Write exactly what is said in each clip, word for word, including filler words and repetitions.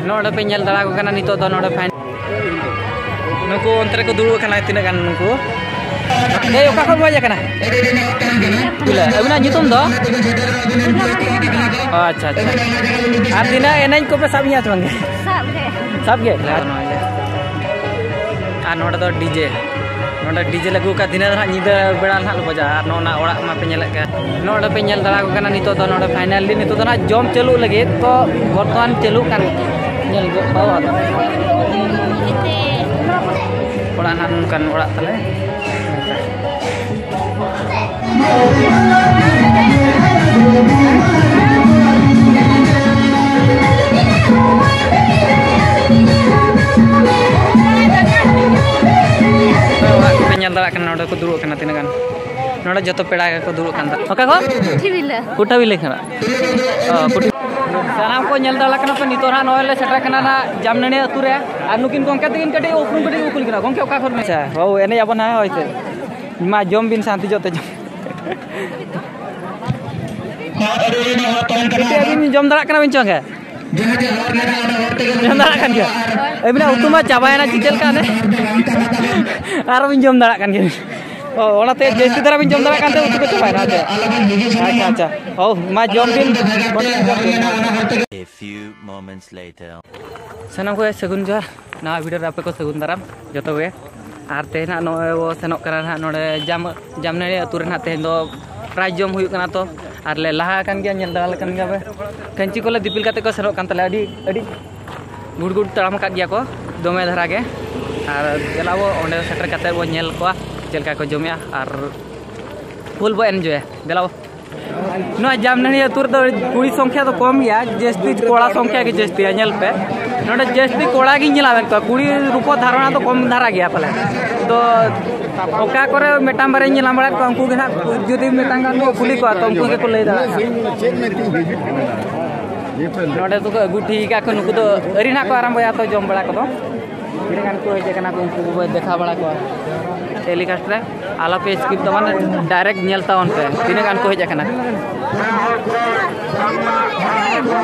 ᱱᱚᱰᱮ ᱯᱮ ᱧᱮᱞ ᱫᱟᱲᱮ ᱟᱠᱚ ᱠᱟᱱᱟ, ᱱᱤᱛᱚᱜ ᱫᱚ ᱱᱚᱰᱮ ᱯᱷᱟᱭᱤᱱ ᱱᱩᱠᱩ ᱚᱱᱛᱮ ᱨᱮᱠᱚ ᱫᱩᱲᱩᱵ ᱟᱠᱟᱱᱟ ᱛᱤᱱᱟᱹᱜ ᱜᱟᱱ ᱱᱩᱠᱩ᱾ ᱮᱭ, ᱚᱠᱟ ᱠᱷᱚᱱ ᱯᱮ ᱦᱮᱡ ᱟᱠᱟᱱᱟ? ᱵᱤᱞᱟ᱾ ᱟᱹᱵᱤᱱᱟᱜ ᱧᱩᱛᱩᱢ ᱫᱚ? ᱟᱪᱪᱷᱟ, ᱟᱪᱪᱷᱟ᱾ ᱟᱨ ᱛᱤᱱᱟᱹᱜ ᱮᱱᱮᱡ ᱠᱚᱯᱮ ᱥᱟᱵ ᱜᱮᱭᱟ ᱥᱮ ᱵᱟᱝ? ᱥᱟᱵ ᱜᱮ᱾ ᱥᱟᱵ ᱜᱮ? ᱟᱨ ᱱᱚᱰᱮ ᱫᱚ ᱰᱤᱡᱮ, ᱱᱚᱰᱮ ᱰᱤᱡᱮ ᱞᱮ ᱟᱹᱜᱩ ᱟᱠᱟᱫ, ᱫᱷᱤᱱᱟᱹᱱ ᱦᱟᱸᱜ ᱧᱤᱫᱟᱹ ᱵᱮᱲᱟ ᱱᱟᱦᱟᱜ ᱞᱮ ᱵᱟᱡᱟᱜᱼᱟ᱾ ᱟᱨ ᱱᱚᱜᱼᱚ ᱱᱟ ᱚᱲᱟᱜ ᱢᱟᱯᱮ ᱧᱮᱞᱮᱫ ᱠᱟᱱ, ᱱᱚᱰᱮ ᱯᱮ ᱧᱮᱞ ᱫᱟᱲᱮ ᱟᱠᱚ ᱠᱟᱱᱟ, ᱱᱤᱛᱚᱜ ᱫᱚ ᱱᱚᱰᱮ ᱯᱷᱟᱭᱱᱟᱞᱤ ᱱᱤᱛᱚᱜ ᱫᱚ ᱱᱟᱦᱟᱜ ᱡᱚᱢ ᱪᱟᱹᱞᱩᱜ ᱞᱟᱹᱜᱤᱫ, ᱛᱚ ᱵᱚᱨᱛᱚᱢᱟᱱ ᱪᱟᱹᱞᱩᱜ ᱠᱟᱱ ᱧᱮᱞ ᱜᱚᱫ ᱠᱚᱣᱟ᱾ ᱚᱲᱟᱜ ᱱᱟᱦᱟᱜ ᱱᱚᱝᱠᱟᱱ ᱚᱲᱟᱜ ᱛᱟᱞᱮ᱾ ᱚᱲᱟᱜ ᱠᱚᱯᱮ ᱧᱮᱞ ᱫᱟᱲᱮᱭᱟᱜ ᱠᱟᱱᱟ, ᱱᱚᱰᱮ ᱠᱚ ᱫᱩᱲᱩᱵ ᱟᱠᱟᱱᱟ ᱛᱤᱱᱟᱹᱜ ᱜᱟᱱ᱾ ᱱᱚᱰᱮ ᱡᱚᱛᱚ ᱯᱮᱲᱟ ᱜᱮᱠᱚ ᱫᱩᱲᱩᱵ ᱠᱟᱱ ᱛᱟᱦᱮᱸ᱾ ᱚᱠᱟ ᱠᱷᱚᱱ? ᱠᱩᱴᱷᱟᱵᱤᱞᱟ᱾ ᱠᱩᱴᱷᱟᱵᱤᱞᱟ ᱠᱷᱚᱱᱟᱜ᱾ ᱚ, ᱠᱩᱴᱷᱤ-, ᱥᱟᱱᱟᱢ ᱠᱚ ᱧᱮᱞ ᱫᱟᱲᱮᱭᱟᱜ ᱠᱟᱱᱟ ᱯᱮ, ᱱᱤᱛᱚᱜ ᱦᱟᱸᱜ ᱱᱚᱜᱼᱚᱭ ᱞᱮ ᱥᱮᱴᱮᱨ ᱠᱟᱱᱟ ᱱᱟᱜ ᱡᱟᱢᱱᱟᱹᱲᱤᱭᱟᱹ ᱟᱹᱛᱩ ᱨᱮ᱾ ᱟᱨ ᱱᱩᱠᱤᱱ ᱜᱚᱢᱠᱮ ᱛᱟᱹᱠᱤᱱ ᱠᱟᱹᱴᱤᱡ ᱩᱯᱨᱩᱢ ᱠᱟᱹᱴᱤᱡ ᱠᱚ ᱠᱩᱞᱤ ᱠᱟᱱᱟ᱾ ᱜᱚᱢᱠᱮ, ᱚᱠᱟ ᱠᱷᱚᱱ ᱵᱮᱱ? ᱟᱪᱪᱷᱟ, ᱦᱳ, ᱮᱱᱮᱡ ᱟᱵᱚᱱ ᱦᱟᱸᱜ, ᱦᱳᱭ ᱥᱮ᱾ ᱢᱟ ᱡᱚᱢ ᱵᱤᱱ ᱥᱟᱱᱛᱤ ᱡᱚᱛᱚ ᱡᱚᱢ᱾ ᱵᱤᱴᱤ, ᱟᱹᱵᱤᱱ ᱡᱚᱢ ᱫᱟᱲᱮᱭᱟᱜ ᱠᱟᱱᱟ ᱵᱤᱱ ᱪᱚᱝ ᱜᱮ? ᱡᱚᱢ ᱫᱟᱲᱮᱭᱟᱜ ᱠᱟᱱ ᱜᱮᱭᱟ᱾ ᱟᱹᱵᱤᱱᱟᱜ ᱩᱛᱩ ᱢᱟ ᱪᱟᱵᱟᱭᱮᱱᱟ, ᱪᱮᱫ ᱞᱮᱠᱟ ᱚᱱᱮ? ᱟᱨᱚ ᱵᱤᱱ ᱡᱚᱢ ᱫᱟᱲᱮᱭᱟᱜ ᱠᱟᱱ ᱜᱮᱭᱟ᱾ ᱚ, ᱚᱱᱟᱛᱮ ᱡᱟᱹᱥᱛᱤ ᱫᱷᱟᱨᱟ ᱵᱤᱱ ᱡᱚᱢ ᱫᱟᱲᱮᱭᱟᱜ ᱠᱟᱱ ᱛᱮ ᱩᱛᱩ ᱠᱚ ᱪᱟᱵᱟᱭᱮᱱᱟ᱾ ᱟᱪᱪᱷᱟ, ᱟᱪᱪᱷᱟ, ᱟᱪᱪᱷᱟ᱾ ᱦᱳ, ᱢᱟ ᱡᱚᱢ ᱵᱤᱱ᱾ A few moments later. ᱥᱟᱱᱟᱢ ᱠᱚᱜᱮ ᱥᱟᱹᱜᱩᱱ ᱡᱚᱦᱟᱨ᱾ ᱱᱟᱣᱟ ᱵᱷᱤᱰᱤᱭᱳ ᱨᱮ ᱟᱯᱮ ᱠᱚ ᱥᱟᱹᱜᱩᱱ ᱫᱟᱨᱟᱢ ᱡᱚᱛᱚ ᱜᱮ᱾ ᱟᱨ ᱛᱮᱦᱮᱧ ᱦᱟᱸᱜ ᱱᱚᱜᱼᱚᱭ ᱵᱚ ᱥᱮᱱᱚᱜ ᱠᱟᱱᱟ ᱦᱟᱸᱜ ᱱᱚᱰᱮ ᱡᱟᱢ-, ᱡᱟᱢᱱᱟᱹᱲᱤ ᱟᱹᱛᱩ ᱨᱮ ᱦᱟᱸᱜ ᱛᱮᱦᱮᱧ ᱫᱚ ᱯᱨᱟᱭᱤᱡᱽ ᱡᱚᱢ ᱦᱩᱭᱩᱜ ᱠᱟᱱᱟ᱾ ᱛᱚ ᱟᱨ ᱞᱮ ᱞᱟᱦᱟ ᱟᱠᱟᱱ ᱜᱮᱭᱟ, ᱧᱮᱞ ᱫᱟᱲᱮ ᱞᱮᱠᱟᱱ ᱜᱮᱭᱟ ᱯᱮ᱾ ᱠᱟᱹᱧᱪᱤ ᱠᱚᱞᱮ ᱫᱤᱯᱤᱞ ᱠᱟᱛᱮ ᱠᱚ ᱥᱮᱱᱚᱜ ᱠᱟᱱ ᱛᱟᱞᱮᱭᱟ, ᱟᱹᱰᱤ, ᱟᱹᱰᱤ ᱜᱩᱰ ᱜᱩᱰ ᱛᱟᱲᱟᱢ ᱟᱠᱟᱫ ᱜᱮᱭᱟ ᱠᱚ ᱫᱚᱢᱮ ᱫᱷᱟᱨᱟ ᱜᱮ᱾ ᱟᱨ ᱫᱮᱞᱟ ᱵᱚ ᱚᱸᱰᱮ ᱥᱮᱴᱮᱨ ᱠᱟᱛᱮ ᱵᱚ ᱧᱮᱞ ᱠᱚᱣᱟ ᱪᱮᱫ ᱞᱮᱠᱟ ᱠᱚ ᱡᱚᱢᱮᱜᱼᱟ ᱟᱨ ᱯᱷᱩᱞ ᱵᱚ ᱮᱱᱡᱚᱭᱟ᱾ ᱫᱮᱞᱟ ᱵᱚ᱾ ᱱᱚᱣᱟ ᱡᱟᱢᱱᱟᱹᱲᱤ ᱟᱹᱛᱩ ᱨᱮᱫᱚ ᱠᱩᱲᱤ ᱥᱚᱝᱠᱷᱭᱟ ᱫᱚ ᱠᱚᱢ ᱜᱮᱭᱟ, ᱡᱟᱹᱥᱛᱤ ᱠᱚᱲᱟ ᱥᱚᱝᱠᱷᱭᱟ ᱜᱮ ᱡᱟᱹᱥᱛᱤᱭᱟ᱾ ᱧᱮᱞ ᱯᱮ, ᱱᱚᱰᱮ ᱡᱟᱹᱥᱛᱤ ᱠᱚᱲᱟ ᱜᱤᱧ ᱧᱮᱞ ᱟᱠᱟᱫ ᱠᱚᱣᱟ, ᱠᱩᱲᱤ ᱨᱩᱯᱚ ᱫᱷᱟᱨᱚᱱᱟ ᱫᱚ ᱠᱚᱢ ᱫᱷᱟᱨᱟ ᱜᱮᱭᱟ ᱯᱟᱞᱮ᱾ ᱛᱚ ᱚᱠᱟ ᱠᱚᱨᱮ ᱢᱤᱫᱴᱟᱝ ᱵᱟᱨᱭᱟᱧ ᱧᱮᱞ ᱵᱟᱲᱟᱭᱮᱫ ᱠᱚᱣᱟ, ᱩᱱᱠᱩ ᱜᱮ ᱱᱟᱦᱟᱜ ᱡᱩᱫᱤ ᱢᱤᱫᱴᱟᱝ ᱜᱟᱱ ᱠᱚ ᱠᱩᱞᱤ ᱠᱚᱣᱟ, ᱛᱚ ᱩᱱᱠᱩ ᱜᱮᱠᱚ ᱞᱟᱹᱭ ᱫᱟᱲᱮᱭᱟᱜᱼᱟ᱾ ᱱᱚᱰᱮ ᱫᱚᱠᱚ ᱟᱹᱜᱩ ᱴᱷᱤᱠ ᱟᱠᱟᱫ ᱠᱚ, ᱱᱩᱠᱩ ᱫᱚ ᱟᱹᱣᱨᱤ ᱱᱟᱦᱟᱜ ᱠᱚ ᱟᱨᱟᱢᱵᱚᱭᱟ ᱛᱚ ᱡᱚᱢ ᱵᱟᱲᱟ ᱠᱚᱫᱚ᱾ ᱛᱤᱱᱟᱹᱜ ᱜᱟᱱ ᱠᱚ ᱦᱮᱡ ᱟᱠᱟᱱᱟ ᱠᱚ, ᱩᱱᱠᱩ ᱠᱚᱵᱚ ᱫᱮᱠᱷᱟᱣ ᱵᱟᱲᱟ ᱠᱚᱣᱟ᱾ ᱴᱮᱞᱤᱠᱟᱥᱴ ᱨᱮ ᱟᱞᱚᱯᱮ ᱥᱠᱤᱯ ᱛᱟᱵᱚᱱ, ᱰᱟᱭᱨᱮᱠᱴ ᱧᱮᱞ ᱛᱟᱵᱚᱱ ᱯᱮ ᱛᱤᱱᱟᱹᱜ ᱜᱟᱱ ᱠᱚ ᱦᱮᱡ ᱟᱠᱟᱱᱟ᱾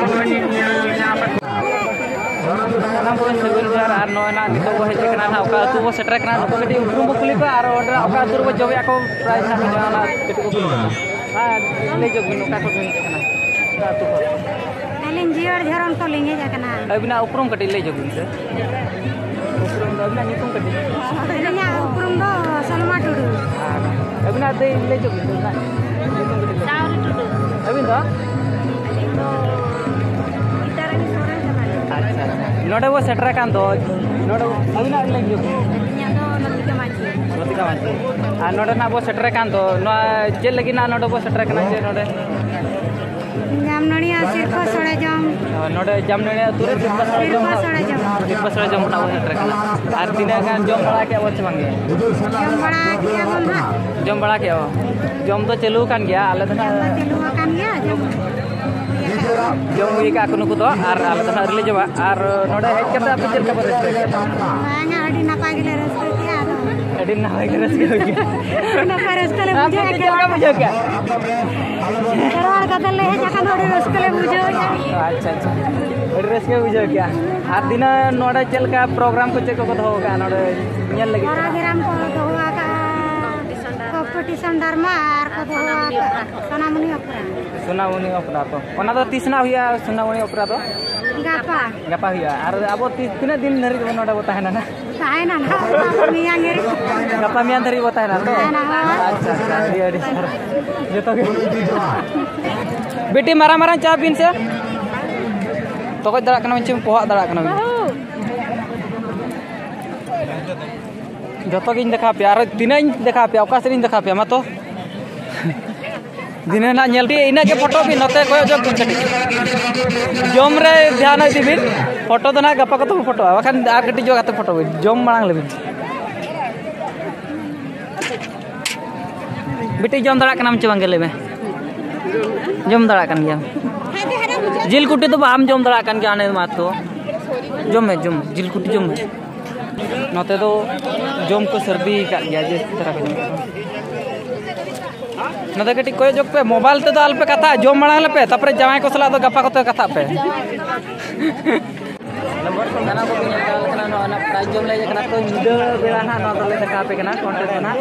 ᱥᱟᱹᱜᱩᱱ ᱡᱚᱦᱟᱨ᱾ ᱟᱨ ᱱᱚᱜᱼᱚᱭ ᱱᱟᱜ ᱱᱤᱛᱚᱜ ᱵᱚ ᱦᱮᱡ ᱟᱠᱟᱱᱟ ᱱᱟᱜ, ᱚᱠᱟ ᱟᱹᱛᱩ ᱵᱚ ᱥᱮᱴᱮᱨ ᱟᱠᱟᱱᱟ, ᱱᱩᱠᱩ ᱠᱟᱹᱴᱤᱡ ᱩᱯᱨᱩᱢ ᱵᱚ ᱠᱩᱞᱤ ᱠᱚᱣᱟ ᱟᱨ ᱚᱸᱰᱮ ᱚᱠᱟ ᱟᱹᱛᱩ ᱨᱮᱵᱚ ᱡᱚᱢᱮᱜᱼᱟ ᱠᱚ, ᱯᱨᱟᱭ ᱱᱟᱜ ᱚᱱᱟ ᱠᱟᱹᱴᱤᱡ ᱵᱚ ᱠᱩᱞᱤ ᱠᱚᱣᱟ᱾ ᱦᱮᱸ, ᱞᱟᱹᱭ ᱧᱚᱜ ᱵᱤᱱ, ᱚᱠᱟ ᱠᱷᱚᱱ ᱵᱤᱱ ᱦᱮᱡ ᱟᱠᱟᱱᱟ? ᱚᱠᱟ ᱟᱹᱛᱩ ᱠᱷᱚᱱ? ᱟᱹᱞᱤᱧ ᱡᱤᱭᱟᱹᱲ ᱡᱷᱚᱨᱚᱱ ᱠᱷᱚᱱ ᱞᱤᱧ ᱦᱮᱡ ᱟᱠᱟᱱᱟ᱾ ᱟᱹᱵᱤᱱᱟᱜ ᱩᱯᱨᱩᱢ ᱠᱟᱹᱴᱤᱡ ᱞᱟᱹᱭ ᱧᱚᱜ ᱵᱤᱱ ᱥᱮ᱾ ᱩᱯᱨᱩᱢ ᱫᱚ, ᱟᱹᱵᱤᱱᱟᱜ ᱧᱩᱛᱩᱢ ᱠᱟᱹᱴᱤᱡ? ᱟᱹᱞᱤᱧᱟᱜ ᱩᱯᱨᱩᱢ ᱫᱚ ᱥᱚᱞᱢᱟ ᱴᱩᱰᱩ᱾ ᱟᱨ ᱟᱹᱵᱤᱱᱟᱜ ᱫᱟᱹᱭ ᱞᱟᱹᱭ ᱧᱚᱜ ᱵᱤᱱ, ᱟᱹᱵᱤᱱᱟᱜ ᱧᱩᱛᱩᱢ ᱠᱟᱹᱴᱤᱡ ᱞᱟᱹᱭ᱾ ᱪᱟᱣᱨᱤ ᱴᱩᱰᱩ᱾ ᱟᱹᱵᱤᱱ ᱫᱚ? ᱟᱹᱞᱤᱧ ᱫᱚ ᱜᱤᱛᱟᱨᱟᱱᱤ ᱥᱚᱨᱮᱱ ᱠᱟᱱᱟᱞᱤᱧ᱾ ᱟᱪᱪᱷᱟ, ᱟᱪᱪᱷᱟ᱾ ᱱᱚᱰᱮ ᱵᱚ ᱥᱮᱴᱮᱨ ᱟᱠᱟᱱ ᱫᱚ, ᱱᱚᱰᱮ ᱵᱚ, ᱟᱹᱵᱤᱱᱟᱜ ᱞᱟᱹᱭ ᱧᱚᱜ ᱵᱤᱱ᱾ ᱟᱹᱞᱤᱧᱟᱜ ᱫᱚ ᱞᱚᱛᱤᱠᱟ ᱢᱟᱹᱡᱷᱤ᱾ ᱞᱚᱛᱤᱠᱟ ᱢᱟᱹᱡᱷᱤ᱾ ᱟᱨ ᱱᱚᱰᱮ ᱱᱟᱜ ᱵᱚ ᱥᱮᱴᱮᱨ ᱟᱠᱟᱱ ᱫᱚ, ᱱᱚᱣᱟ ᱪᱮᱫ ᱞᱟᱹᱜᱤᱫ ᱱᱟᱜ ᱱᱚᱰᱮ ᱵᱚ ᱥᱮᱴᱮᱨ ᱟᱠᱟᱱᱟ ᱡᱮ ᱱᱚᱰᱮ? ᱡᱟᱢᱱᱚᱲᱤᱭᱟ ᱥᱤᱨᱯᱟᱹ ᱥᱚᱲᱮ ᱡᱚᱢ᱾ ᱱᱚᱰᱮ ᱡᱟᱢᱱᱚᱲᱤᱭᱟ ᱟᱹᱛᱩ ᱨᱮ ᱥᱤᱨᱯᱟᱹ ᱥᱚᱲᱮ ᱡᱚᱢ ᱥᱤᱨᱯᱟᱹ ᱥᱚᱲᱮ ᱡᱚᱢ᱾ ᱥᱤᱨᱯᱟᱹ ᱥᱚᱲᱮ ᱡᱚᱢ ᱨᱮᱱᱟᱜ ᱵᱚ ᱥᱮᱴᱮᱨ ᱟᱠᱟᱱᱟ᱾ ᱟᱨ ᱛᱤᱱᱟᱹᱜ ᱜᱟᱱ ᱡᱚᱢ ᱵᱟᱲᱟ ᱠᱮᱫᱼᱟ ᱵᱚ ᱥᱮ ᱵᱟᱝ ᱜᱮ? ᱡᱚᱢ ᱵᱟᱲᱟ ᱠᱮᱫᱼᱟ ᱵᱚᱱ ᱦᱟᱸᱜ᱾ ᱡᱚᱢ ᱵᱟᱲᱟ ᱠᱮᱫᱼᱟ ᱵᱚ᱾ ᱡᱚᱢ ᱫᱚ ᱪᱟᱹᱞᱩ ᱟᱠᱟᱱ ᱜᱮᱭᱟ, ᱟᱞᱮ ᱫᱚ ᱡᱚᱢ ᱫᱚ ᱱᱟᱜ ᱪᱟᱹᱞᱩ ᱟᱠᱟᱱ ᱜᱮᱭᱟ, ᱡᱚᱢ ᱦᱩᱭ ᱟᱠᱟᱫᱼᱟ᱾ ᱡᱚᱢ ᱦᱩᱭ ᱟᱠᱟᱫᱼᱟ ᱠᱚ ᱱᱩᱠᱩ ᱫᱚ, ᱟᱨ ᱟᱞᱮ ᱫᱚ ᱱᱟᱜ ᱟᱹᱣᱨᱤ ᱞᱮ ᱡᱚᱢᱟ᱾ ᱟᱨ ᱱᱚᱰᱮ ᱦᱮᱡ ᱠᱟᱛᱮ ᱟᱯᱮ ᱪᱮᱫ ᱞᱮᱠᱟ ᱯᱮ ᱨᱟᱹᱥᱠᱟᱹ ᱠᱮᱫᱼᱟ? ᱵᱟᱝᱟ, ᱟᱹᱰᱤ ᱱᱟᱯᱟᱭ ᱜᱮᱞᱮ ᱨᱟᱹᱥᱠᱟᱹ ᱠᱮᱫᱼᱟ᱾ ᱟᱫᱚ ᱟᱹᱰᱤ ᱱᱟᱯᱟᱭ ᱜᱮ ᱨᱟᱹᱥᱠᱟᱹ ᱦᱩᱭ ᱠᱮᱫᱼᱟ᱾ ᱱᱟᱯᱟᱭ ᱨᱟᱹᱥᱠᱟᱹ ᱞᱮ ᱟᱢ ᱵᱩᱡᱷᱟᱹᱣ ᱪᱮᱫ ᱠᱮᱫᱼᱟ᱾ ᱪᱮᱫ ᱞᱮᱠᱟ ᱵᱩᱡᱷᱟᱹᱣ ᱠᱮᱫᱼᱟ? ᱠᱷᱮᱨᱣᱟᱲ ᱠᱟᱛᱮ ᱞᱮ ᱦᱮᱡ ᱟᱠᱟᱱ ᱫᱚ ᱟᱹᱰᱤ ᱨᱟᱹᱥᱠᱟᱹ ᱞᱮ ᱵᱩᱡᱷᱟᱹᱣ ᱮᱫᱼᱟ᱾ ᱟᱪᱪᱷᱟ, ᱟᱪᱪᱷᱟ, ᱟᱹᱰᱤ ᱨᱟᱹᱥᱠᱟᱹ ᱵᱩᱡᱷᱟᱹᱣ ᱠᱮᱫᱼᱟ᱾ ᱟᱨ ᱫᱤᱱᱟᱹ ᱱᱚᱰᱮ ᱪᱮᱫ ᱞᱮᱠᱟ ᱯᱨᱳᱜᱨᱟᱢ ᱠᱚ ᱪᱮᱫ ᱠᱚᱠᱚ ᱫᱚᱦᱚ ᱟᱠᱟᱫᱼᱟ ᱱᱚᱰᱮ ᱧᱮᱞ ᱞᱟᱹᱜᱤᱫ? ᱯᱨᱳᱜᱨᱟᱢ ᱠᱚ ᱫᱚᱦᱚ ᱟᱠᱟᱫᱼᱟ, ᱠᱚᱢᱯᱤᱴᱤᱥᱚᱱ ᱰᱨᱟᱢᱟ ᱟᱨ ᱠᱚ ᱫᱚᱦᱚ ᱟᱠᱟᱫᱼᱟ ᱥᱳᱱᱟᱢᱩᱱᱤ ᱚᱯᱮᱨᱟ᱾ ᱥᱳᱱᱟᱢᱩᱱᱤ ᱚᱯᱮᱨᱟ ᱛᱚ, ᱚᱱᱟ ᱫᱚ ᱛᱤᱥ ᱱᱟᱜ ᱦᱩᱭᱩᱜᱼᱟ ᱥᱳᱱᱟᱢᱩᱱᱤ ᱚᱯᱮᱨᱟ ᱫᱚ? ᱜᱟᱯᱟ᱾ ᱜᱟᱯᱟ ᱦᱩᱭᱩᱜᱼᱟ᱾ ᱟᱨ ᱟᱵᱚ ᱛᱤ-, ᱛᱤᱱᱟᱹᱜ ᱫᱤᱱ ᱫᱷᱟᱹᱨᱤᱡ ᱵᱚ ᱱᱚᱰᱮ ᱵᱚ ᱛᱟᱦᱮᱱᱟ ᱱᱟᱜ? ᱛᱟᱦᱮᱱᱟ ᱱᱟᱜ, ᱜᱟᱯᱟ ᱢᱮᱭᱟᱝ ᱜᱮ᱾ ᱜᱟᱯᱟ ᱢᱮᱭᱟᱝ ᱫᱷᱟᱹᱨᱤᱡ ᱵᱚ ᱛᱟᱦᱮᱱᱟ ᱛᱚ? ᱛᱟᱦᱮᱱᱟ, ᱦᱳᱭ᱾ ᱟᱪᱪᱷᱟ, ᱟᱪᱪᱷᱟ, ᱟᱹᱰᱤ, ᱟᱹᱰᱤ ᱥᱟᱨᱦᱟᱣ᱾ ᱡᱚᱛᱚ ᱜᱮ᱾ ᱵᱤᱴᱤ, ᱢᱟᱨᱟᱝ ᱢᱟᱨᱟᱝ ᱪᱟᱯ ᱵᱤᱱ ᱥᱮ᱾ ᱛᱚᱜᱚᱡ ᱫᱟᱲᱮᱭᱟᱜ ᱠᱟᱱᱟ ᱵᱤᱱ ᱪᱮ ᱯᱚᱦᱟᱜ ᱫᱟᱲᱮᱭᱟᱜ ᱠᱟᱱᱟ ᱵᱤᱱ? ᱡᱚᱛᱚ ᱜᱤᱧ ᱫᱮᱠᱷᱟᱣ ᱯᱮᱭᱟ, ᱟᱨᱚ ᱛᱤᱱᱟᱹᱜ ᱤᱧ ᱫᱮᱠᱷᱟᱣ ᱯᱮᱭᱟ, ᱚᱠᱟ ᱥᱮᱫ ᱤᱧ ᱫᱮᱠᱷᱟᱣ ᱯᱮᱭᱟ, ᱢᱟ ᱛᱚ᱾ ᱫᱤᱱᱟᱹ ᱱᱟᱜ ᱧᱮᱞ ᱯᱮ, ᱤᱱᱟᱹᱜ ᱜᱮ ᱯᱷᱳᱴᱳ ᱵᱤᱱ, ᱱᱚᱛᱮ ᱠᱚᱭᱚᱜ ᱡᱚᱝ ᱵᱤᱱ ᱠᱟᱹᱴᱤᱡ᱾ ᱡᱚᱢ ᱨᱮ ᱫᱷᱮᱭᱟᱱ ᱤᱫᱤ ᱵᱤᱱ, ᱯᱷᱳᱴᱳ ᱫᱚ ᱱᱟᱜ ᱜᱟᱯᱟ ᱠᱚᱛᱮ ᱵᱚᱱ ᱯᱷᱳᱴᱳᱜᱼᱟ, ᱵᱟᱠᱷᱟᱱ ᱟᱨ ᱠᱟᱹᱴᱤᱡ ᱡᱚᱜ ᱠᱟᱛᱮ ᱯᱷᱳᱴᱳ ᱵᱤᱱ, ᱡᱚᱢ ᱢᱟᱲᱟᱝ ᱞᱮᱵᱤᱱ᱾ ᱵᱤᱴᱤ, ᱡᱚᱢ ᱫᱟᱲᱮᱭᱟᱜ ᱠᱟᱱᱟᱢ ᱪᱮ ᱵᱟᱝ ᱜᱮ, ᱞᱟᱹᱭ ᱢᱮ᱾ ᱡᱚᱢ ᱫᱟᱲᱮᱭᱟᱜ ᱠᱟᱱ ᱜᱮᱭᱟᱢ? ᱡᱤᱞ ᱠᱩᱴᱤ ᱫᱚ ᱵᱟᱢ ᱡᱚᱢ ᱫᱟᱲᱮᱭᱟᱜ ᱠᱟᱱ ᱜᱮᱭᱟ, ᱦᱟᱱᱮ ᱢᱟ ᱛᱚ᱾ ᱡᱚᱢ ᱢᱮ, ᱡᱚᱢ ᱢᱮ, ᱡᱤᱞ ᱠᱩᱴᱤ ᱡᱚᱢ ᱢᱮ᱾ ᱱᱚᱛᱮ ᱫᱚ ᱡᱚᱢ ᱠᱚ ᱥᱟᱹᱨᱫᱤ ᱟᱠᱟᱫ ᱜᱮᱭᱟ, ᱡᱟᱹᱥᱛᱤ ᱫᱷᱟᱨᱟ ᱠᱚ ᱡᱚᱢ ᱠᱟᱜᱼᱟ᱾ ᱱᱚᱛᱮ ᱠᱟᱹᱴᱤᱡ ᱠᱚᱭᱚᱜ ᱡᱚᱜ ᱯᱮ, ᱢᱳᱵᱟᱭᱤᱞ ᱛᱮᱫᱚ ᱟᱞᱚᱯᱮ ᱠᱟᱛᱷᱟᱜᱼᱟ, ᱡᱚᱢ ᱢᱟᱲᱟᱝ ᱞᱮᱯᱮ, ᱛᱟᱨᱯᱚᱨᱮ ᱡᱟᱶᱟᱭ ᱠᱚ ᱥᱟᱞᱟᱜ ᱫᱚ ᱜᱟᱯᱟ ᱠᱚᱛᱮ ᱠᱟᱛᱷᱟᱜ ᱯᱮ᱾ ᱥᱟᱱᱟᱢ ᱠᱚᱜᱮ ᱧᱮᱞ ᱪᱟᱞᱟᱣ ᱞᱮᱠᱟᱱᱟ ᱱᱚᱣᱟ ᱱᱟᱜ prize ᱡᱚᱢ ᱞᱮ ᱦᱮᱡ ᱟᱠᱟᱱᱟ᱾ ᱛᱚ, ᱧᱤᱫᱟᱹ ᱵᱮᱲᱟ ᱱᱟᱜ ᱱᱚᱣᱟ ᱫᱚᱞᱮ ᱫᱮᱠᱷᱟᱣ ᱟᱯᱮ ᱠᱟᱱᱟ, contest ᱱᱟᱜ᱾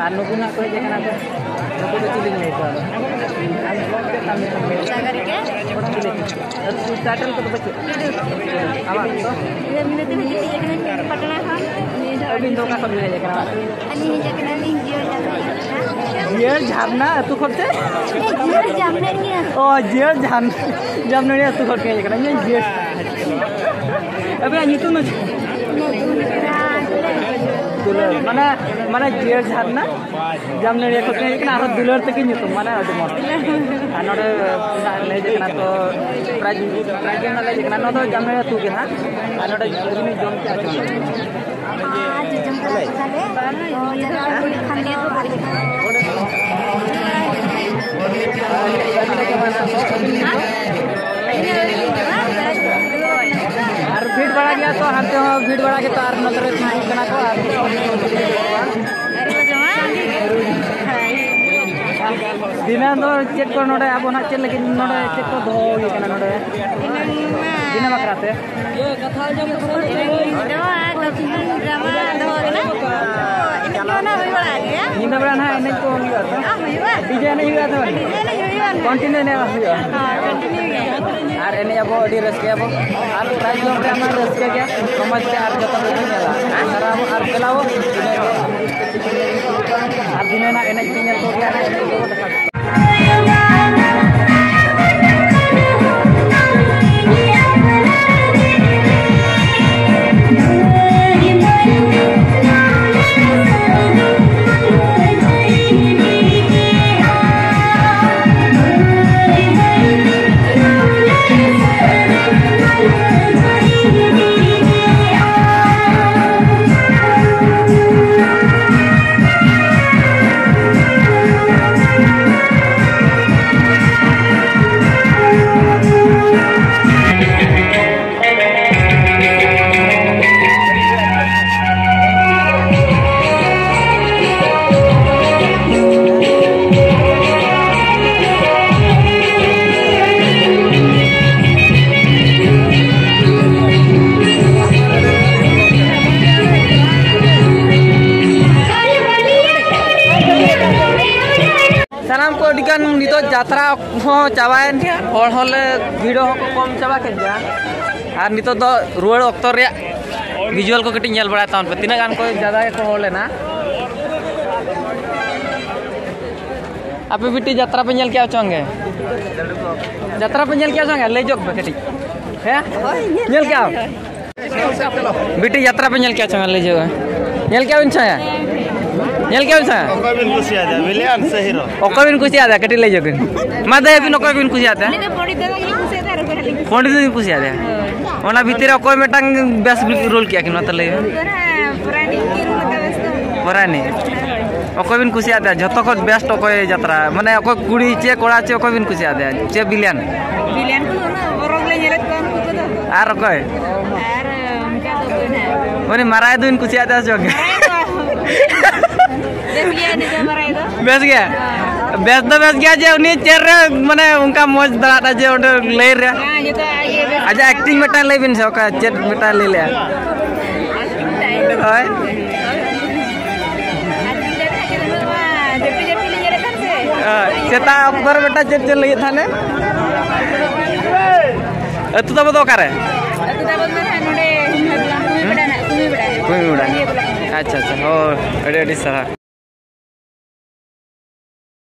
ᱟᱨ ᱱᱩᱠᱩ ᱱᱟᱜ ᱠᱚ ᱦᱮᱡ ᱟᱠᱟᱱᱟ ᱠᱚ, ᱱᱩᱠᱩ ᱫᱚ ᱪᱤᱞᱤᱧ ᱞᱟᱹᱭ ᱠᱚᱣᱟ ᱟᱫᱚ? ᱪᱤᱞᱤ? Title ᱠᱚᱫᱚ ᱯᱮ ᱪᱮᱫ? ᱟᱢᱟᱜ ᱫᱚ? ᱤᱧ ᱫᱚ ᱢᱤᱱᱟᱹᱛᱤ ᱦᱮᱡ ᱟᱠᱟᱱᱟᱹᱧ ᱯᱟᱴᱱᱟ ᱠᱷᱚᱱ᱾ ᱟᱹᱵᱤᱱ ᱫᱚ ᱚᱠᱟ ᱠᱷᱚᱱ ᱵᱤᱱ ᱦᱮᱡ ᱟᱠᱟᱱᱟ? ᱟᱹᱞᱤᱧ ᱦᱮᱡ ᱟᱠᱟᱱᱟᱞᱤᱧ ᱡᱤᱭᱟᱹᱲ ᱡᱟᱢᱱᱟ᱾ ᱡᱤᱭᱟᱹᱲ ᱡᱷᱟᱨᱱᱟ ᱟᱹᱛᱩ ᱠᱷᱚᱱ ᱥᱮ? ᱡᱤᱭᱟᱹᱲ ᱡᱟᱢᱱᱟᱹᱲᱤᱭᱟᱹ᱾ ᱚ, ᱡᱤᱭᱟᱹᱲ ᱡᱷᱟᱨᱱᱟ, ᱡᱟᱢᱱᱟᱹᱲᱤᱭᱟᱹ ᱟᱹᱛᱩ ᱠᱷᱚᱱ ᱯᱮ ᱦᱮᱡ ᱟᱠᱟᱱᱟ᱾ ᱤᱧ ᱡᱤᱭᱟᱹᱲ, ᱟᱹᱵᱤᱱᱟᱜ ᱧᱩᱛᱩᱢ ᱫᱚ ᱪᱮᱫ? ᱫᱩᱞᱟᱹᱲ᱾ ᱢᱟᱱᱮ, ᱢᱟᱱᱮ ᱡᱤᱭᱟᱹᱲ ᱡᱷᱟᱨᱱᱟ, ᱡᱟᱢᱱᱟᱹᱲᱤᱭᱟᱹ ᱠᱷᱚᱱ ᱯᱮ ᱦᱮᱡ ᱟᱠᱟᱱᱟ, ᱟᱨᱦᱚᱸ ᱫᱩᱞᱟᱹᱲ ᱛᱟᱹᱠᱤᱱ ᱧᱩᱛᱩᱢ, ᱢᱟᱱᱮ ᱟᱹᱰᱤ ᱢᱚᱡᱽ᱾ ᱟᱨ ᱱᱚᱰᱮ ᱱᱟᱜ ᱞᱮ ᱦᱮᱡ ᱟᱠᱟᱱᱟ, ᱛᱚ prize, prize ᱜᱮ ᱱᱟᱜ ᱞᱮ ᱦᱮᱡ ᱟᱠᱟᱱᱟ᱾ ᱱᱚᱣᱟ ᱫᱚ ᱡᱟᱢᱱᱟᱹᱲᱤ ᱟᱹᱛᱩ ᱜᱮ ᱦᱟᱸᱜ᱾ ᱟᱨ ᱱᱚᱰᱮ ᱟᱹᱵᱤᱱ ᱡᱚᱢ ᱠᱮᱜᱼᱟ ᱪᱮ ᱵᱟᱝ? ᱟᱨ ᱡᱚᱡᱚᱢ ᱠᱟᱱᱟ ᱠᱚ ᱛᱟᱞᱮ᱾ ᱛᱚ, ᱡᱟᱭᱜᱟ ᱠᱚ ᱦᱩᱭᱩᱜ ᱠᱷᱟᱱ ᱫᱚ ᱟᱞᱮ ᱫᱚ ᱟᱨ ᱵᱷᱤᱲ ᱵᱟᱲᱟ ᱜᱮᱭᱟ ᱛᱚ, ᱦᱟᱱᱛᱮ ᱦᱚᱸ ᱵᱷᱤᱲ ᱵᱟᱲᱟ ᱜᱮᱛᱚ, ᱟᱨ ᱱᱚᱛᱮ ᱨᱮ ᱛᱤᱸᱜᱩ ᱠᱟᱱᱟ ᱠᱚ᱾ ᱟᱨ ᱫᱤᱱᱟᱹᱢ ᱫᱚ ᱪᱮᱫ ᱠᱚ ᱱᱚᱰᱮ ᱟᱵᱚ ᱱᱟᱜ ᱪᱮᱫ ᱞᱟᱹᱜᱤᱫ ᱱᱚᱰᱮ ᱪᱮᱫ ᱠᱚ ᱫᱚᱦᱚ ᱦᱩᱭ ᱠᱟᱱᱟ ᱱᱚᱰᱮ? ᱫᱤᱱᱟᱹᱢ ᱵᱟᱠᱷᱨᱟ ᱛᱮ? ᱤᱭᱟᱹ, ᱠᱟᱛᱷᱟ ᱟᱸᱡᱚᱢ ᱠᱟᱛᱮ ᱰᱨᱟᱢᱟ ᱫᱚᱦᱚ ᱠᱟᱱᱟ᱾ ᱮᱱᱮᱡ ᱠᱚ ᱚᱱᱟ ᱦᱩᱭ ᱵᱟᱲᱟᱜ ᱜᱮᱭᱟ᱾ ᱧᱤᱫᱟᱹ ᱵᱮᱲᱟ ᱱᱟᱦᱟᱜ ᱮᱱᱮᱡ ᱠᱚ ᱦᱩᱭᱩᱜᱼᱟ ᱛᱚ? ᱦᱮᱸ, ᱦᱩᱭᱩᱜᱼᱟ᱾ DJ ᱮᱱᱮᱡ ᱦᱩᱭᱩᱜᱼᱟ ᱛᱚ? DJ ᱮᱱᱮᱡ ᱦᱩᱭᱩᱜᱼᱟ᱾ Continue ᱮᱱᱮᱡ ᱦᱩᱭᱩᱜᱼᱟ᱾ ᱦᱮᱸ, continue ᱜᱮ᱾ ᱟᱨ ᱮᱱᱮᱡ ᱟᱵᱚ, ᱟᱹᱰᱤ ᱨᱟᱹᱥᱠᱟᱹᱭᱟᱵᱚ᱾ ᱟᱨ prize ᱡᱚᱢ ᱨᱮᱭᱟᱜ ᱢᱟ ᱨᱟᱹᱥᱠᱟᱹ ᱜᱮ, ᱥᱚᱢᱟᱡᱽ ᱛᱮ ᱟᱨ ᱡᱚᱛᱚ ᱠᱚ ᱧᱮᱞᱟ᱾ ᱟᱨ ᱥᱟᱨᱟ ᱟᱵᱚ ᱟᱨ ᱠᱷᱮᱞᱟᱵᱚ᱾ ᱟᱨ ᱫᱤᱱᱟᱹ ᱱᱟᱜ ᱮᱱᱮᱡ ᱠᱚ ᱧᱮᱞ ᱠᱚᱜᱮ, ᱟᱨ ᱮᱱᱮᱡ ᱠᱚᱵᱚ ᱫᱮᱠᱷᱟᱣ᱾ ᱡᱟᱛᱨᱟ ᱦᱚᱸ ᱪᱟᱵᱟᱭᱮᱱ ᱜᱮᱭᱟ, ᱦᱚᱲ ᱦᱚᱸᱞᱮ, ᱵᱷᱤᱲ ᱦᱚᱸᱠᱚ ᱠᱚᱢ ᱪᱟᱵᱟ ᱠᱮᱫ ᱜᱮᱭᱟ᱾ ᱟᱨ ᱱᱤᱛᱚᱜ ᱫᱚ ᱨᱩᱣᱟᱹᱲ ᱚᱠᱛᱚ ᱨᱮᱭᱟᱜ ᱵᱷᱤᱡᱩᱣᱟᱞ ᱠᱚ ᱠᱟᱹᱴᱤᱡ ᱧᱮᱞ ᱵᱟᱲᱟᱭ ᱛᱟᱵᱚᱱ ᱯᱮ, ᱛᱤᱱᱟᱹᱜ ᱜᱟᱱ ᱠᱚ ᱡᱟᱫᱟ ᱜᱮᱠᱚ ᱦᱚᱲ ᱞᱮᱱᱟ᱾ ᱟᱯᱮ ᱵᱤᱴᱤ ᱡᱟᱛᱨᱟ ᱯᱮ ᱧᱮᱞ ᱠᱮᱜᱼᱟ ᱪᱚᱝ ᱜᱮ? ᱡᱟᱛᱨᱟ ᱯᱮ ᱧᱮᱞ ᱠᱮᱜᱼᱟ ᱪᱚᱝ ᱜᱮ? ᱞᱟᱹᱭ ᱡᱚᱜ ᱯᱮ ᱠᱟᱹᱴᱤᱡ᱾ ᱦᱮᱸ? ᱧᱮᱞ ᱠᱮᱜᱼᱟ? ᱵᱤᱴᱤ ᱡᱟᱛᱨᱟ ᱯᱮ ᱧᱮᱞ ᱠᱮᱜᱼᱟ ᱪᱚᱝ ᱜᱮ? ᱞᱟᱹᱭ ᱡᱚᱜ ᱯᱮ᱾ ᱧᱮᱞ ᱠᱮᱜᱼᱟ ᱵᱤᱱ ᱪᱚᱝ ᱜᱮ? ᱧᱮᱞ ᱠᱮᱜᱼᱟ ᱵᱤᱱ ᱪᱚᱝ ᱜᱮ? ᱚᱠᱚᱭ ᱵᱤᱱ ᱠᱩᱥᱤᱭᱟᱫᱟ, ᱵᱷᱤᱞᱮᱱ ᱥᱮ ᱦᱤᱨᱳ? ᱚᱠᱚᱭ ᱵᱤᱱ ᱠᱩᱥᱤᱭᱟᱫᱟ? ᱠᱟᱹᱴᱤᱡ ᱞᱟᱹᱭ ᱡᱚᱜ ᱵᱤᱱ᱾ ᱢᱟ ᱫᱟᱹᱭ, ᱟᱹᱵᱤᱱ ᱚᱠᱚᱭ ᱵᱤᱱ ᱠᱩᱥᱤᱭᱟᱫᱟ? ᱩᱱᱤ ᱫᱚ ᱯᱚᱱᱰᱤᱛ ᱫᱟᱫᱟ ᱜᱮᱞᱤᱧ ᱠᱩᱥᱤᱭᱟᱫᱟ ᱟᱨ ᱚᱠᱚᱭ ᱦᱚᱸ ᱞᱤᱧ ᱠᱩᱥᱤᱭᱟᱫᱟ᱾ ᱯᱚᱱᱰᱤᱛ ᱵᱤᱱ ᱠᱩᱥᱤᱭᱟᱫᱟ? ᱦᱳᱭ᱾ ᱚᱱᱟ ᱵᱷᱤᱛᱤᱨ ᱨᱮ ᱚᱠᱚᱭ ᱢᱤᱫᱴᱟᱝ ᱵᱮᱥ ᱨᱳᱞ ᱠᱮᱜᱼᱟ ᱠᱤᱱ, ᱢᱟ ᱛᱟᱦᱞᱮ ᱞᱟᱹᱭ ᱵᱤᱱ᱾ ᱩᱱᱠᱩ ᱫᱚ ᱱᱟᱦᱟᱜ ᱯᱚᱨᱟᱭᱱᱤ ᱠᱤᱱ ᱨᱳᱞ ᱟᱠᱟᱫᱟ ᱵᱮᱥ ᱫᱚ᱾ ᱯᱚᱨᱟᱭᱱᱤ᱾ ᱦᱳᱭ᱾ ᱚᱠᱚᱭ ᱵᱤᱱ ᱠᱩᱥᱤᱭᱟᱫᱟ ᱡᱷᱚᱛᱚ ᱠᱷᱚᱱ ᱵᱮᱥᱴ? ᱚᱠᱚᱭ ᱡᱟᱛᱨᱟ, ᱢᱟᱱᱮ ᱚᱠᱚᱭ ᱠᱩᱲᱤ ᱪᱮ ᱠᱚᱲᱟ ᱪᱮ ᱚᱠᱚᱭ ᱵᱤᱱ ᱠᱩᱥᱤᱭᱟᱫᱮᱭᱟ ᱪᱮ ᱵᱤᱞᱤᱭᱟᱱ? ᱵᱤᱞᱤᱭᱟᱱ ᱠᱚᱫᱚ ᱩᱱᱟᱹᱜ ᱵᱚᱨᱚ ᱜᱮᱞᱮ ᱧᱮᱞᱮᱫ ᱠᱚᱣᱟ ᱩᱱᱠᱩ ᱠᱚᱫᱚ᱾ ᱟᱨ ᱚᱠᱚᱭ? ᱟᱨ ᱚᱱᱠᱟ ᱫᱚ ᱚᱠᱚᱭ ᱱᱟᱦᱟᱜ? ᱩᱱᱤ ᱢᱟᱨᱟᱭ ᱫᱚᱵᱤᱱ ᱠᱩᱥᱤᱭᱟᱫᱮᱭᱟ ᱥᱮ ᱵᱟᱝ? ᱢᱟᱨᱟᱭ ᱫᱚ ᱵᱮᱥ ᱜᱮᱭᱟ ᱩᱱᱤ ᱫᱚ, ᱢᱟᱨᱟᱭ ᱫᱚ᱾ ᱵᱮᱥ ᱜᱮ? ᱦᱮᱸ᱾ ᱵᱮᱥ ᱫᱚ ᱵᱮᱥ ᱜᱮᱭᱟ ᱡᱮ ᱩᱱᱤ ᱪᱮᱫ ᱨᱮ, ᱢᱟᱱᱮ ᱚᱱᱠᱟ ᱢᱚᱡᱽ ᱫᱟᱲᱟᱜᱼᱟ ᱡᱮ ᱚᱸᱰᱮ ᱞᱟᱹᱭ ᱨᱮ᱾ ᱦᱮᱸ, ᱡᱚᱛᱚ ᱟᱡ ᱜᱮ ᱵᱮᱥ᱾ ᱟᱡᱟᱜ ᱮᱠᱴᱤᱝ ᱢᱤᱫᱴᱟᱝ ᱞᱟᱹᱭ ᱵᱤᱱ ᱥᱮ, ᱚᱠᱟ ᱪᱮᱫ ᱢᱤᱫᱴᱟᱝ ᱞᱟᱹᱭ ᱞᱮᱜᱼᱟ? ᱦᱳᱭ᱾ ᱟᱨ ᱪᱮᱫ ᱞᱮᱠᱟ ᱪᱮᱫ ᱵᱟᱹᱱᱩᱜᱼᱟ? ᱡᱟᱹᱯᱤᱫ ᱡᱟᱹᱯᱤᱫ ᱞᱤᱧ ᱧᱮᱞᱮᱫ ᱛᱟᱦᱮᱱ ᱥᱮ᱾ ᱦᱳᱭ᱾ ᱥᱮᱛᱟᱜ ᱚᱠᱛᱚ ᱨᱮ ᱢᱤᱫᱴᱟᱝ ᱪᱮᱫ ᱪᱮᱫ ᱞᱟᱹᱭᱮᱫ ᱛᱟᱦᱮᱱᱮ? ᱟᱹᱛᱩ ᱛᱟᱵᱚ ᱫᱚ ᱚᱠᱟᱨᱮ? ᱟᱹᱛᱩ ᱛᱟᱵᱚ ᱫᱚ ᱱᱟᱦᱟᱜ ᱱᱚᱰᱮ ᱠᱩᱢᱤ ᱵᱮᱲᱟ ᱱᱟᱦᱟᱜ, ᱠᱩᱢᱤ ᱵᱮᱲᱟ᱾ ᱠᱩᱢᱤ ᱵᱮᱲᱟ᱾ ᱟᱪᱪᱷᱟ, ᱟᱪᱪᱷᱟ᱾ ᱦᱳᱭ, ᱟᱹᱰᱤ ᱟᱹᱰᱤ ᱥᱟᱨᱦᱟᱣ᱾